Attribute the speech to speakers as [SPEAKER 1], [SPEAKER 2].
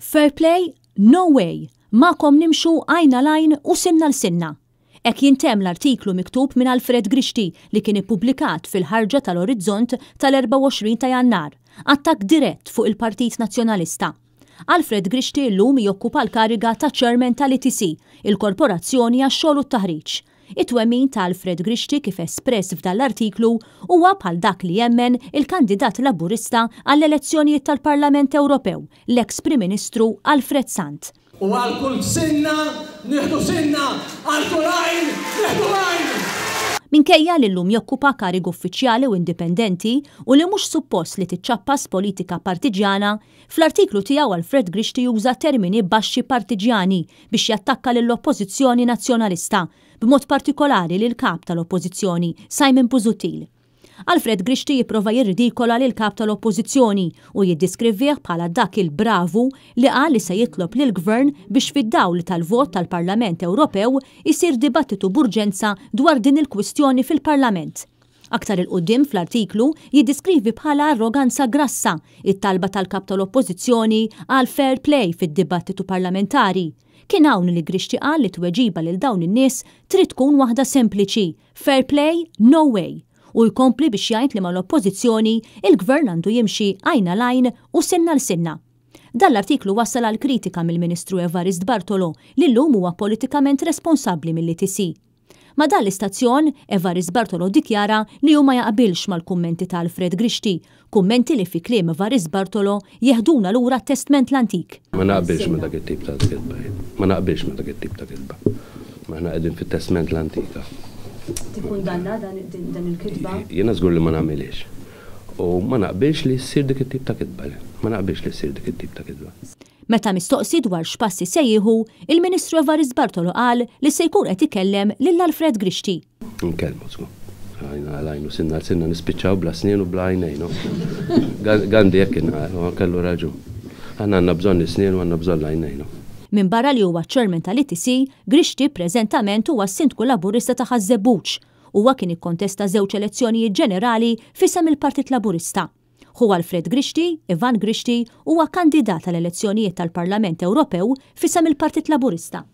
[SPEAKER 1] Fair play? No way! Magħkom nimxu għajn għal għajn u sinna 'l sinna. Hekk jintemm l-artiklu miktub minn Alfred Grixti li kien ippubblikat fil-ħarġa tal-Orizzont tal-24 ta' Jannar, attakk dirett fuq il-Partit Nazzjonalista. Alfred Grixti llum jokkupa l-kariga ta' Chairman tal-ETC, il-Korporazzjoni għax-Xogħol u t-Taħriġ. It-twemmin ta' Alfred Grixti kif espress f'dan l-artiklu huwa bħal dak li jemmen il-kandidat Laburista għall-elezzjonijiet tal-Parlament Ewropew, l-eks Prim Ministru Alfred Sant.
[SPEAKER 2] U għal kull sinna nieħdu sinna, għal kull għajn nieħdu għajn!
[SPEAKER 1] Minkejja li llum jokkupa kariga uffiċjali u indipendenti u li mhux suppost li tiċċappas politika partiġjana, fl-artiklu tiegħu Alfred Grixti juża termini baxxi partiġjani biex jattakka lill-Oppożizzjoni Nazzjonalista, b'mod partikolari lill-Kap tal-Oppożizzjoni, Simon Busuttil. Alfred Grixti jipprova jirridikola lill-Kap tal-Oppożizzjoni u jiddiskrivih bħala dak il-bravu li qal li se jitlob lill-Gvern biex fid-dawl tal-vot tal-Parlament Ewropew isir dibattitu b'urġenza dwar din il-kwistjoni fil-Parlament. Aktar 'il quddiem fl-artiklu jiddiskrivi bħala arroganza grassa it-talba tal-Kap tal-Oppożizzjoni għal fair play fid-dibattitu parlamentari. Kien hawn li Grixti qal li t-tweġiba lil dawn in-nies trid tkun waħda sempliċi, fair play, no way. U jkompli biex jgħid li mal-Oppożizzjoni, il-Gvern għandu jimxi għajn għal għajn u sinna 'l sinna. Dan l-artiklu wassal għal kritika mill-Ministru Evarist Bartolo li llum huwa politikament responsabbli mill-ETC. Ma' dan l-istazzjon, Evarist Bartolo ddikjara li hu ma jaqbilx mal-kummenti ta' Alfred Grixti, kummenti li fi kliem Evarist Bartolo jeħduna lura għat-Testment l-Antik.
[SPEAKER 3] Ma naqbilx ma' dak it-tip ta' kitba jien. Ma naqbilx ma' dak it-tip ta' kitba. Aħna qegħdin fit-Testment l-Antika.
[SPEAKER 1] Tikkundanna dan il-kitba?
[SPEAKER 3] Jiena żgur li ma nagħmilhiex. U ma naqbilx li ssir dik it-tip ta' kitba, le. Ma naqbilx li ssir dik it-tip ta' kitba.
[SPEAKER 1] Meta mistoqsi dwar x'passi se jieħu, il-Ministru Evarist Bartolo qal li se jkun qed ikellem lil Alfred Grixti.
[SPEAKER 3] Nkellmu żgur. Għajn għal għajn u sinna għal sinna nispiċċaw bla snien u bla għajnejn. Gandhi hekk kien qal u kellu raġun. Aħna għandna bżonn is-snien u għandna bżonn l-għajnejn.
[SPEAKER 1] Minbarra li huwa ċ-Chairman tal-ETC, Grixti preżentament huwa s-Sindku Laburista ta' Ħaż-Żebbuġ. Huwa kien ikkontesta żewġ elezzjonijiet ġenerali f'isem il-Partit Laburista. Ħu Alfred Grixti, Ivan Grixti, huwa kandidat għall-elezzjonijiet tal-Parlament Ewropew f'isem il-Partit Laburista.